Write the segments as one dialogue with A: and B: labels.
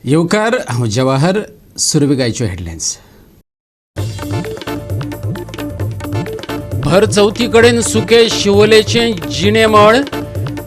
A: येवकार, हांव जवाहर. सुरवेगायच्यो हेडलायन्स. भर चवथी कडेन सुके शिवोलेचें जिणेमळ,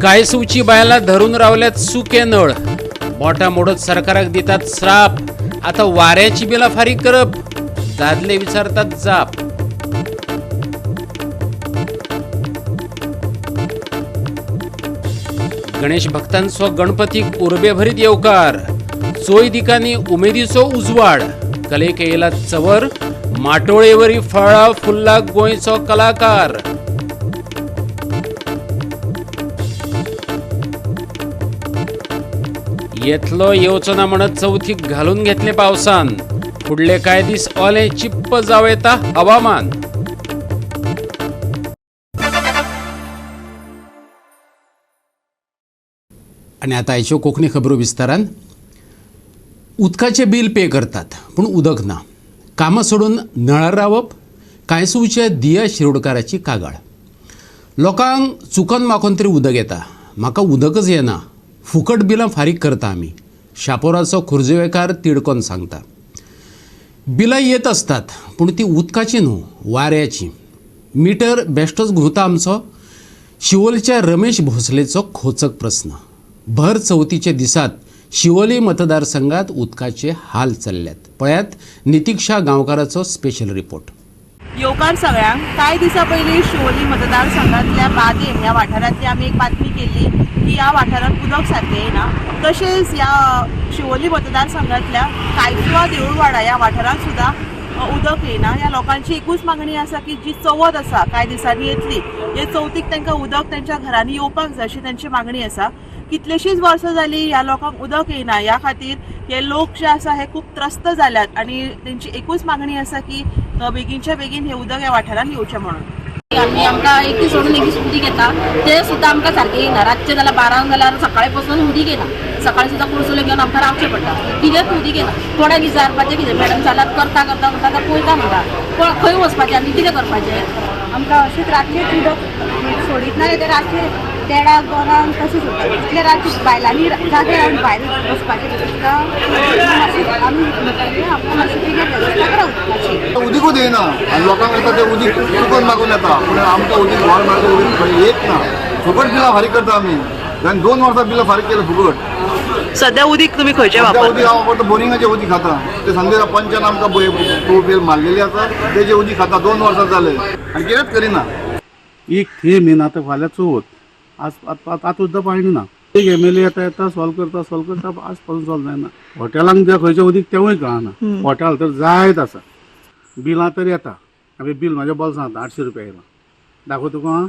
A: कायसूची बायलां धरून रावल्यात सुके नळ. बोटां मोडत सरकाराक दितात श्राप, आतां वाऱ्याची बिलां फारीक करप, दादले विचारतात जाप. गणेश भक्तांचो गणपतीक उर्बेभरीत येवकार, चोय दिकांनी उमेदीचो उजवाड. कलेक येयला चवर, माटोळेवरी फळा फुल्ला गोंयचो कलाकार. येतलो येवचो ना म्हणत चवथीक घालून घेतले पावसान, फुडले कांय दीस ओलें चिप्प जावं येता हवामान. आनी आतां आयच्यो कोंकणी खबरो विस्तारान. उदकाचें बील पे करतात पूण उदक ना, कामां सोडून नळार रावप, कांयसूवच्या दिया शिरोडकाराची कागाळ. लोकांक चुकन माकोन तरी उदक येता, म्हाका उदकच येना, फुकट बिलां फारीक करता आमी, शापोराचो खुर्जुवेकार तिडकोन सांगता. बिलां येत आसतात पूण ती उदकाची न्हू, वाऱ्याची. मिटर बेश्टोच घुंवता आमचो. शिवोलच्या रमेश भोसलेचो खोचक प्रस्न. भर चवथीच्या दिसात शिवोली मतदारसंघात उदकाचे हाल चल्ल्यात. पळयात नितिक्षा गांवकाराचो स्पेशल रिपोर्ट.
B: येवकार सगळ्यांक. कांय दिसां पयलीं शिवोली मतदारसंघांतल्या बादेम ह्या वाठारांतली आमी एक बातमी केल्ली की ह्या वाठारांत उदक सारकें येना. तशेंच ह्या शिवोली मतदारसंघांतल्या कायसुवा देऊळवाडा ह्या वाठारांत सुद्दां उदक येना. ह्या लोकांची एकूच मागणी आसा की जी चवथ आसा कांय दिसांनी येतली, हे चवथीक तांकां उदक तांच्या घरांनी येवपाक जाय अशी तांची मागणी आसा. कितलेशींच वर्सां जाली ह्या लोकांक उदक येना. ह्या खातीर हे लोक जे आसा हे खूब त्रस्त जाल्यात आनी तेंची एकूच मागणी आसा की बेगीनच्या बेगीन हे उदक ह्या वाठारांत येवचें म्हणून.
C: आमी आमकां एक दीस सोडून एक दीस उदीक येता, ते सुद्दां आमकां सारकें येना. रातचें जाल्यार 12 जाल्यार सकाळी पसून उदीक येना. सकाळी सुद्दां कुर्सुले घेवन आमकां रावचें पडटा, कितेंच उदीक येना. कोणाक विचारपाचें कितें, मॅडम चालत करता करता म्हणटा, आतां पळयता म्हणटा, कोण खंय वचपाचें आनी कितें करपाचें.
D: आमकां अशेंच रातचेंच उदक सोडीत ना जाल्यार रातचें 1:30 2 तशें सोडटा. इतले रातचें बायलांनी जागे रावन भायर वचपाचें सुद्दां आमी आमकां मातशी बेगीन वेवस्था करा उदकाची.
E: उदीकूच येना आनी लोकांक येता तें उदीक चुकून मागून येता, पूण आमकां उदीक व्हड मारता, उदीक खंय येत ना. फुकट बिलां फारीक करता आमी, आनी 2 वर्सां बिलां फारीक केलें फुकट.
B: सद्या उदीक तुमी खंयचें
E: सद्या
B: वापरता?
E: उदीक हांव वापरता बोरिंगाचें उदीक खाता. ते संदेरा पंचान आमकां ट्यूबवेल मारलेली आसा, तेजें उदीक खाता. 2 वर्सां जाले आनी कितेंच करिना.
F: एक थेंब येना. आतां फाल्यां चवथ, आज आतां सुद्दां पाणी ना. एक एम एल ए येता येता सॉल्व करता सॉल्व करता, आज पासून सॉल्व जायना. हॉटेलांक जे खंयचें उदीक तेंवूय कळना. हॉटेल तर जायत आसा, बिलां तर येता. आमी बील म्हाज्या बोल्सांत 800 रुपया येयलां, दाखोव तुका.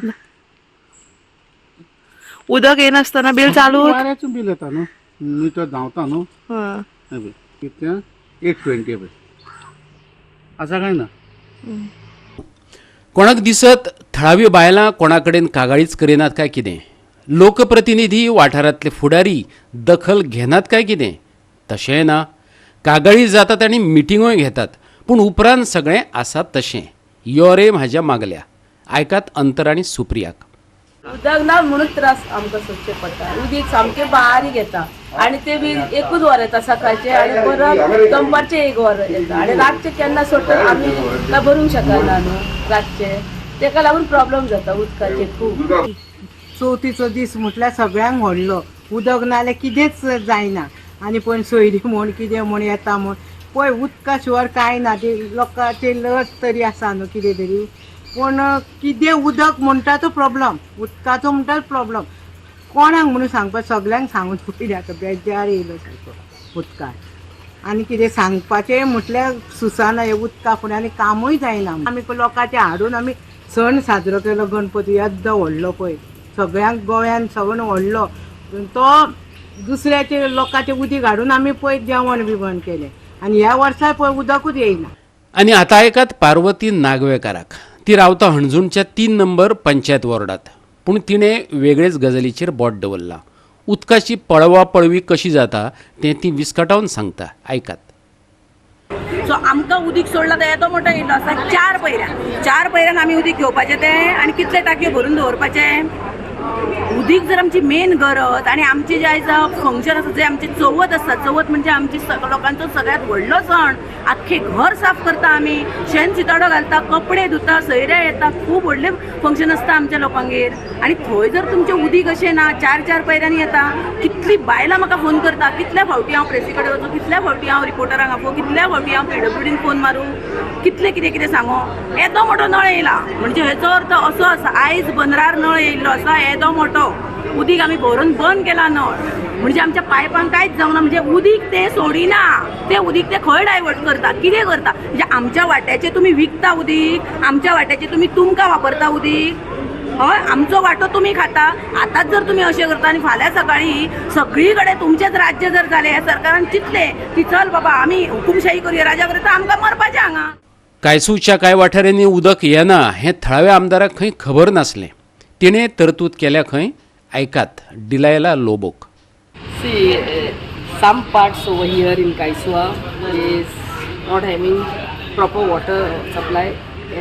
B: उदक येनासतना बील चालू,
F: वाऱ्याचें बील येता न्हू, मिटर धांवता न्हू. हें पळय कितें 820 पळय आसा काय ना.
A: कोणाक दिसत थळावी बायलां कोणा कडेन कागाळीच करिनात काय कितें, लोकप्रतिनिधी वाठारांतले फुडारी दखल घेनात काय कितें, तशेंय ना. कागाळी जातात आनी मिटिंगोय घेतात पूण उपरांत सगळें आसा तशें. यो रे म्हाज्या मागल्या. आयकात अंतर आनी सुप्रियाक.
G: उदक ना म्हणून त्रास आमकां सोंसचे पडटा. उदीक सामकें बारीक येता आनी ते बी एकूच वर येता सकाळचें आनी परत दनपारचें 1 वर येता आनी रातचें केन्ना सोडटा आमी काय भरूंक शकना न्हू रातचें, तेका लागून प्रॉब्लम जाता उदकाचें खूब.
H: चवथीचो दीस म्हटल्यार सगळ्यांक व्हडलो. उदक नाल्यार कितेंच जायना. आनी पण सोयरी म्हूण कितें म्हूण येता म्हूण पळय उदका शिवाय कांय ना. ती लोकांची लज तरी आसा न्हू कितें तरी, पूण कितें उदक म्हणटा तो प्रॉब्लम, उदकाचो म्हणटा प्रॉब्लम. कोणाक म्हणून सांगपाक, सगल्यांक सांगून पयलीं आतां बेजार येयलो सारको उदकार. आनी कितें सांगपाचें म्हटल्यार सुचना. हे उदका फुडें आनी कामूय जायना. आमी लोकांचें हाडून आमी सण साजरो केलो गणपती येद्दो व्हडलो पळय, सगळ्यांक गोंयान सगळो व्हडलो, तो दुसऱ्याचे लोकांचें उदीक हाडून आमी पळय जेवण बिवण केलें. आनी ह्या वर्सा पळय उदकूच येयना.
A: आनी आतां आयकात पार्वती नागवेकाराक. ती रावता हणजूणच्या 3 नंबर पंचायत वॉर्डात, पूण तिणें वेगळेच गजालीचेर बोट दवरलां. उदकाची पळवा पळवी कशी जाता तें ती विस्कटावन सांगता. आयकात.
I: सो आमकां उदीक सोडलां तो येदो मोठो येयलो आसा 4 पयऱ्यान, 4 पयऱ्यान आमी उदीक घेवपाचें तें आनी कितले टाकयो भरून दवरपाचें. उदीक जर आमची मेन गरज आनी आमचे जे आयज फंक्शन आसा, जे आमचे चवथ आसता, चवथ म्हणजे आमची लोकांचो सगळ्यात व्हडलो सण. आख्खे घर साफ करता आमी, शेण चिताडो घालता, कपडे धुता, सयरे येता, खूब व्हडलें फंक्शन आसता आमच्या लोकांगेर. आनी थंय जर तुमचें उदीक अशें ना, चार चार पैऱ्यांनी येता. कितली बायलां म्हाका फोन करता, कितल्या फावटी हांव प्रेसी कडेन वचूं, कितल्या फावटी हांव रिपोर्टरांक आपोवं, कितल्या फावटी हांव PWDन फोन मारूं, कितलें कितें कितें सांगो. येदो मोठो नळ येयला म्हणजे हेचो अर्थ असो आसा, आयज बंदरार नळ येयल्लो आसा, येदो मोठो उदीक आमी भरून बंद केला नळ, म्हणजे आमच्या पायपांक कांयच जावना. म्हणजे उदीक ते सोडिना, ते उदीक ते खंय डायवर्ट करता, कितें करता. म्हणजे आमच्या वाट्याचे तुमी विकता उदीक, आमच्या वाट्याचे तुमी तुमकां वापरता उदीक, हय आमचो वांटो तुमी खाता. आतांच जर तुमी अशें करता आनी फाल्यां सकाळीं सगळी कडेन तुमचेंच राज्य जर जालें, ह्या सरकारान चिंतलें की चल बाबा आमी हुकुमशाही करुया, राजा करुया, तर आमकां मरपाचें हांगा.
A: कायसूच्या कांय वाठारांनी उदक येना हें थळाव्या आमदाराक खंय खबर नासलें. तिणें तरतूद केल्या खंय, आयकात Delilah लोबोक.
G: See, some parts over here in Kaisua is not having proper water supply,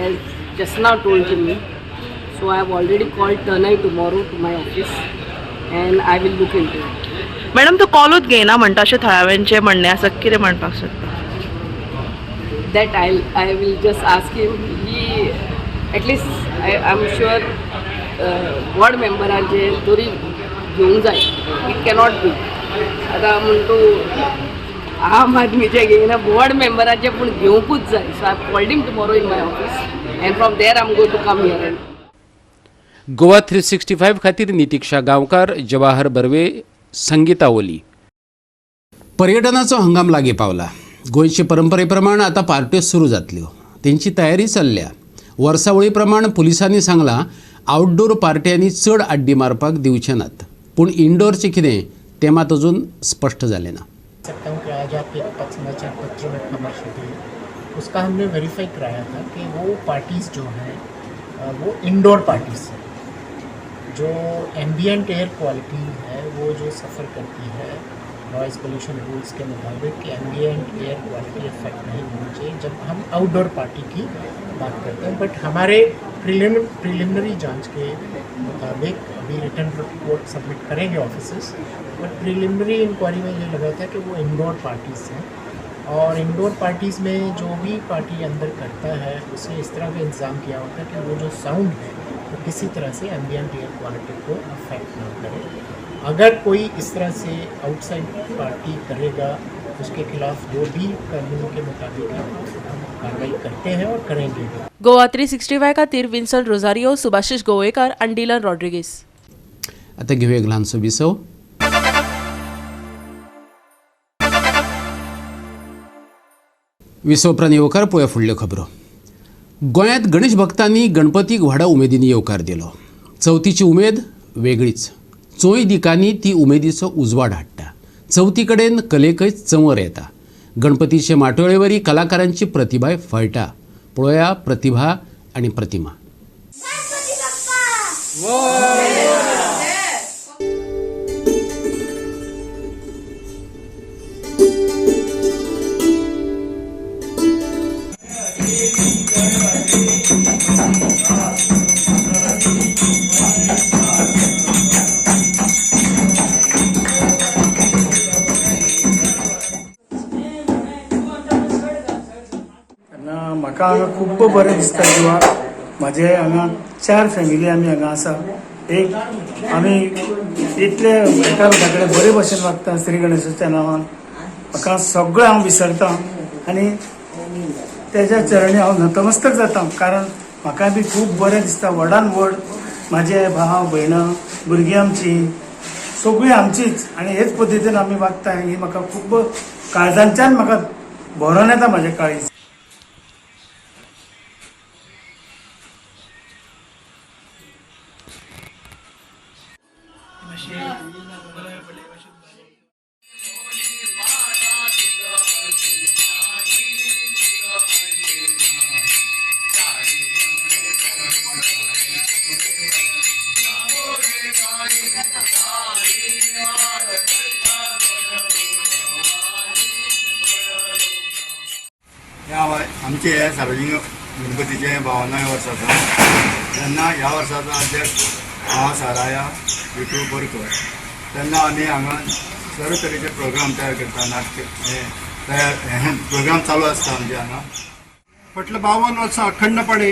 G: as just now told to me. So I have already called Tanay tomorrow to my office and I will look into it.
B: Madam, तूं कॉलूच घेयना म्हणटा अशें थळाव्यांचें म्हणणें आसा, कितें म्हणपाक सोदता?
G: That I will just ask him. He at least I am sure ward मेंबरांचे तरी घेवंक जाय. It cannot be आतां म्हण तूं आम आदमीचे घेयना, वॉर्ड मेंबराचे पूण घेवंकूच जाय. So I called him tomorrow in my office and from there I am going to come here. And
A: Goa 365 खातीर नितिक्षा गांवकार, जवाहर बर्वे, संगीता ओली. पर्यटनाचो हंगाम लागीं पावला. गोंयचे परंपरे प्रमाण आतां पार्ट्यो सुरू जातल्यो, तेंची तयारी चल्ल्या. वर्सावळी प्रमाण पुलिसांनी सांगलां आउटडोर पार्ट्यांनी चड आड्डी मारपाक दिवचे नात, पूण इनडोरचें कितें तें मात अजून स्पश्ट जालें ना.
J: सकता हूँ कि आज आपके एक समाचार पत्र में खबर छपी, उसका हमने वेरीफाई कराया था कि वो पार्टीज़ जो हैं वो इंडोर पार्टीज़ हैं. जो एम्बियंट एयर क्वालिटी है वो जो सफ़र करती है नॉइज़ पोल्यूशन रूल्स के मुताबिक एम्बियंट एयर क्वालिटी इफेक्ट नहीं होनी चाहिए जब हम आउटडोर पार्टी की बात करते हैं. बट हमारे प्रिलिमिनरी जांच के मुताबिक अभी रिटन रिपोर्ट सबमिट करेंगे ऑफिसर्स, बट प्रिलिमिनरी इंक्वायरी में ये लगा था कि वो इंडोर पार्टीज़ हैं और इंडोर पार्टीज़ में जो भी पार्टी अंदर करता है उसे इस तरह का इंतज़ाम किया होता है कि वो जो साउंड है वो किसी तरह से एम्बियंट एयर क्वालिटी को अफेक्ट ना करे. अगर कोई इस तरह से आउटसाइड पार्टी करेगा उसके खिलाफ जो भी कानून के मुताबिक है हम कार्रवाई करते हैं और करेंगे भी.
B: गोवा 365 खातीर विन्सन रोजारियो, सुभाषिश गोवेकर आनी डिलन रॉड्रिगीस.
A: आतां घेवया एक ल्हानसो विसव. विसव उपरांत येवकार पळोवया फुडल्यो खबरो. गोंयांत गणेश भक्तांनी गणपतीक व्हडा उमेदीन येवकार दिलो. चवथीची उमेद वेगळीच, चोंय दिकांनी ती उमेदीचो उजवाड हाडटा. चवथी कडेन कलेकय चंवर येता. गणपतीचे माटोळेवरी कलाकारांची प्रतिभाय फळटा. पळोवया प्रतिभा आनी प्रतिमा.
K: म्हाका हांगा खूब बरें दिसता जिवाक. म्हाजे हांगा 4 फॅमिली आमी हांगा आसा. एक आमी इतले एकामेका कडेन बरे भशेन वागता श्री गणेशाच्या नांवान. म्हाका सगळें हांव विसरता आनी तेज्या चरणी हांव नतमस्तक जाता, कारण म्हाका बी खूब बरें दिसता. व्हडान व्हड म्हाजे भाव भयणां भुरगीं आमची सगळीं आमचीच आनी हेच पद्दतीन आमी वागता. ही म्हाका खूब काळजांच्यान म्हाका भरोन येता म्हाजें काळीज.
E: आमचे हे सार्वजनिक गणपतीचे 52 वर्स आसा. तेन्ना ह्या वर्साचो अध्यक्ष हांव साराया विठू बोरकर. तेन्ना आमी हांगा सर्व तरेचे प्रोग्राम तयार करता, नाटक हे तयार प्रोग्राम चालू आसता आमचे हांगा.
L: फाटल्या 52 वर्सां अखंडपणे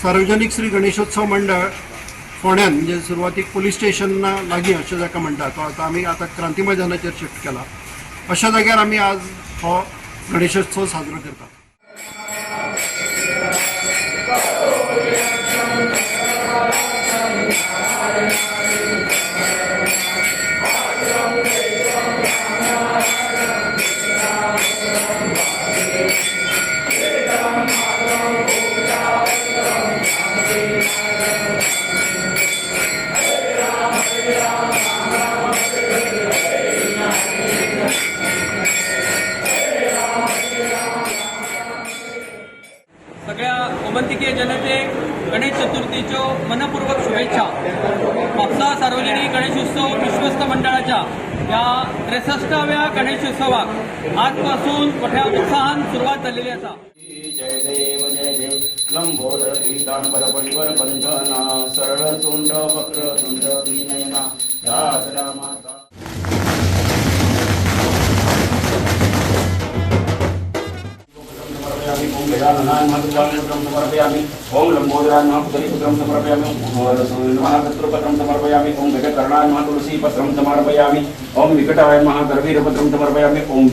L: सार्वजनीक श्री गणेशोत्सव मंडळ फोंड्यान, म्हणजे सुरवातीक पोलीस स्टेशना लागीं अशें जाका म्हणटा तो आतां आमी आतां क्रांती मैदानाचेर शिफ्ट केला, अशा जाग्यार आमी आज हो गणेशोत्सव साजरो करतात.
M: सगळ्या गोमंतकीय जनतेक गणेश चतुर्थीच्यो मनपूर्वक शुभेच्छा. म्हापसा सार्वजनिक गणेशोत्सव विश्वस्त मंडळाच्या ह्या 63व्या गणेशोत्सवाक आजपासून मोठ्या उत्साहान सुरवात जाल्लेली आसा.
N: जय देव जय देव लंबोदर पीतांबर परिवर बंधना सरळ तोंड वक्र तुंड त्रिनयना दासरा माता.
O: ओम गजाननाय नमः समर्पयामि, ओम लंबोदराय नमः पुतलीपत्रं समर्पयामि, ओम नमः शत्रुपत्रं समर्पयामि, ओम गजकर्णाय नमः तुलसीपत्रं समर्पयामि, ओम विकटाय नमः करवीरपत्रं समर्पयामि, ओम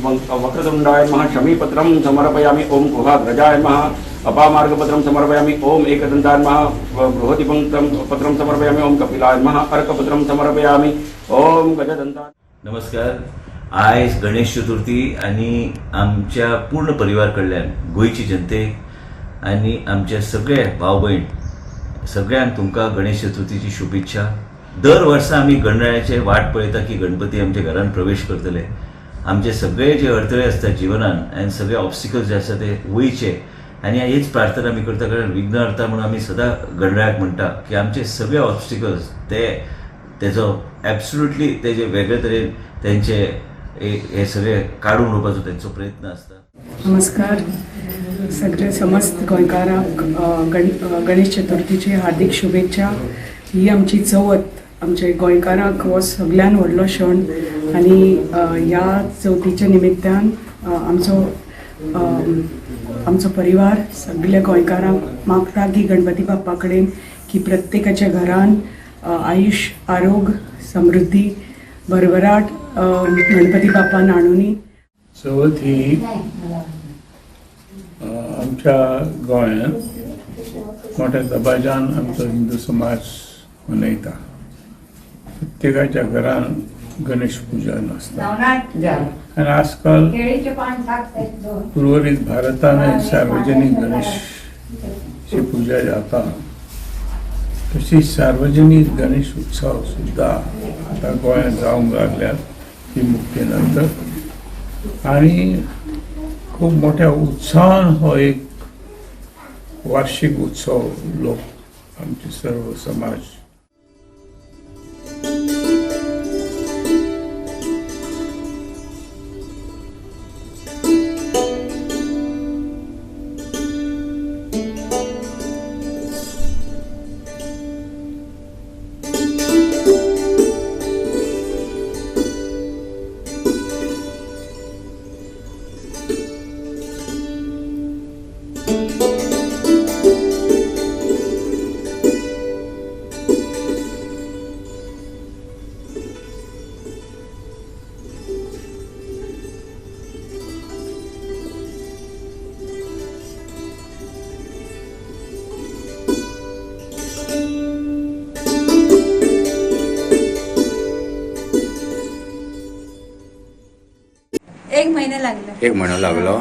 O: वक्रतुंडाय नमः शमीपत्रं समर्पयामि, ओम गुहाग्रजाय नमः अपामार्गपत्रं समर्पयामि, ओम एकदंताय नमः बृहतिपंक्तं पत्रं समर्पयामि, ओम कपिलाय नमः अर्कपत्रं समर्पयामि, ओम गजदंताय.
P: नमस्कार. आयज गणेश चतुर्थी आनी आमच्या पूर्ण परिवार कडल्यान गोंयची जनतेक आनी आमचे सगळे भाव भयण सगळ्यांक तुमकां गणेश चतुर्थीची शुभेच्छा. दर वर्सा आमी गणरायाचे वाट पळयता की गणपती आमच्या घरान प्रवेश करतले, आमचे सगळे जे अडथळे आसता जिवनान आनी सगळे ऑब्स्टिकल्स जे आसा ते वयचे आनी हीच प्रार्थना आमी करता. कारण विघ्नहर्ता म्हणून आमी सदां गणरायाक म्हणटा की आमचे सगळे ऑब्स्टिकल्स ते तेजो एब्सोल्युटली तेजे वेगळे तरेन तेंचे हे सगळे काडून उडोवपाचो तेंचो प्रयत्न आसता.
Q: नमस्कार सगळे समस्त गोंयकारांक गणेश चतुर्थीची हार्दिक शुभेच्छा. ही आमची चवथ आमच्या गोंयकारांक हो सगळ्यान व्हडलो क्षण आनी ह्या चवथीच्या निमित्तान आमचो आमचो परिवार सगळ्या गोंयकारांक मागता की गणपती बाप्पा कडेन की प्रत्येकाच्या घरान आयुष आरोग्य समृद्धी भरभराट गणपती बाप्पान हाडुनी.
R: चवथ ही आमच्या गोंयांत मोठ्या दबाज्यान आमचो हिंदू समाज मनयता. प्रत्येकाच्या घरान गणेश पूजन आसता आनी आजकाल उर्वरीत भारतानय सार्वजनीक गणेशची पूजा जाता. तशी सार्वजनीक गणेश उत्सव सुद्दां आतां गोंयांत जावंक लागल्यात ती मुक्ती नंतर आनी खूब मोठ्या उत्साहान हो एक वार्षिक उत्सव लोक आमचे सर्व समाज.
D: एक महिना लागलो.
S: एक म्हयनो लागलो.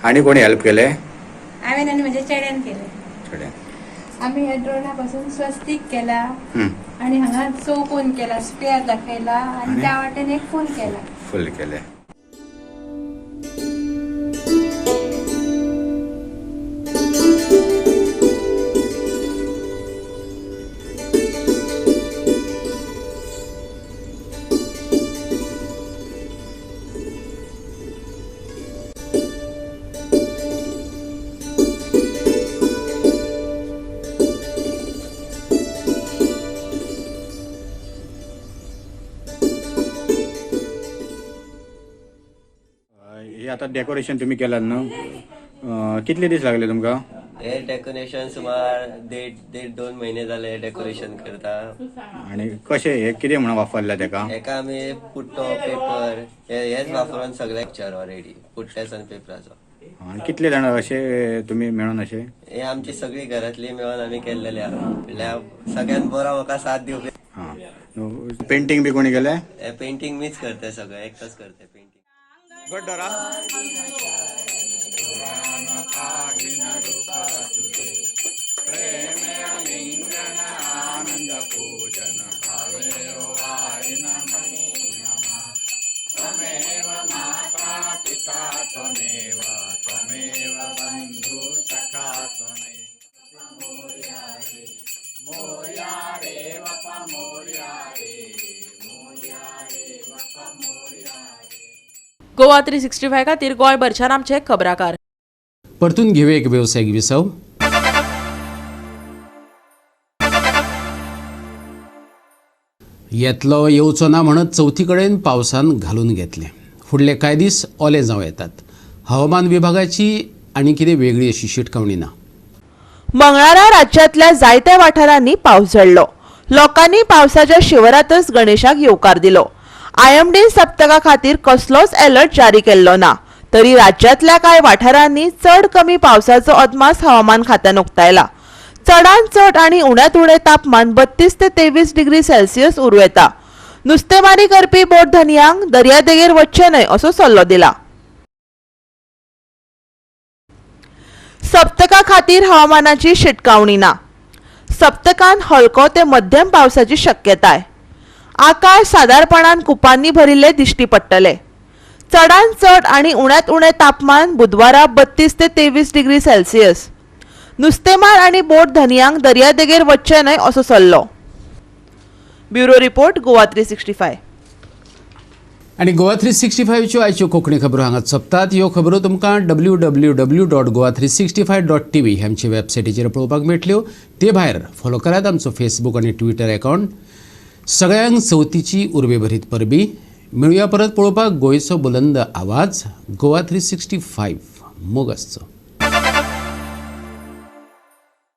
S: आनी कोणी हेल्प केले?
D: हांवें आनी म्हज्या चेड्यान केले.
S: चेड्यान.
D: आमी ह्या ड्रोना पासून स्वस्तीक केला आनी हांगा चौकोन केला, स्क्वेअर दाखयला आनी त्या वाटेन एक फूल केला.
S: फूल केले. हे आतां डेकोरेशन तुमी केलात न्हू, कितले दीस लागले तुमकां?
T: हे डेकोरेशन सुमार देड 2 महिने जाले हे डेकोरेशन करता.
S: आनी कशें हे कितें म्हणून वापरला तेका?
T: हेका आमी पुट्टो पेपर हेच वापरून सगळे पिक्चर ऑलरेडी पुट्ट्याचो आनी पेपराचो.
S: आनी कितले जाण अशे तुमी मेळून अशे?
T: हे आमची सगळी घरातली मेळून आमी केल्लेले आहा. म्हणल्यार सगळ्यात बरो म्हाका साथ दिवपी.
S: हां, पेंटींग बी कोणी केलें?
T: हे पेंटींग मीच करते, सगळें एकटोच करते पेंटींग.
B: गोवा 365 खातीर गोंयभरच्यान आमचे खबराकार.
A: परतून घेवया एक वेवसायीक विसव. येतलो येवचो ना म्हणत चवथी कडेन पावसान घालून घेतलें. फुडले कांय दीस ओले जावं येतात. हवामान विभागाची आनी कितें वेगळी अशी शिटकावणी ना.
B: मंगळारा राज्यांतल्या जायत्या वाठारांनी पावस झडलो. लोकांनी पावसाच्या शिवरातच गणेशाक येवकार दिलो. आयएमडी सप्तका खातीर कसलोच अलर्ट जारी केल्लो ना, तरी राज्यांतल्या कांय वाठारांनी चड कमी पावसाचो अदमास हवामान खात्यान उक्तायला. चडांत चड आनी उण्यांत उणें तापमान 32 ते 23 डिग्री सेल्सियस उरूं येता. नुस्तेमारी करपी बोट धनयांक दर्यादेगेर वचचें न्हय असो सल्लो दिला. सप्तका खातीर हवामानाची शिटकावणी ना. सप्तकांत हलको ते मध्यम पावसाची शक्यताय. आकाश सादारणपणान कुपांनी भरिल्ले दिश्टी पडटले. चडांत चड आनी उण्यांत उणें तापमान बुधवारा 32 ते 23 डिग्री सेल्सियस. नुस्तेमार आनी बोट धनयांक दर्यादेगेर वचचें न्हय असो सल्लो. Bureau report, Goa 365.
A: आनी गोवा 365च्यो आयच्यो कोंकणी खबरो हांगा सोंपतात. ह्यो खबरो तुमकां www.goa365.tv ह्या आमच्या वेबसायटीचेर पळोवपाक मेळटल्यो. ते भायर फॉलो करात आमचो फेसबूक आनी ट्विटर अकावंट. सगळ्यांक चवथीची उर्बेभरीत परबी. मेळुया परत पळोवपाक गोंयचो बुलंद आवाज गोवा 365. मोग आसचो.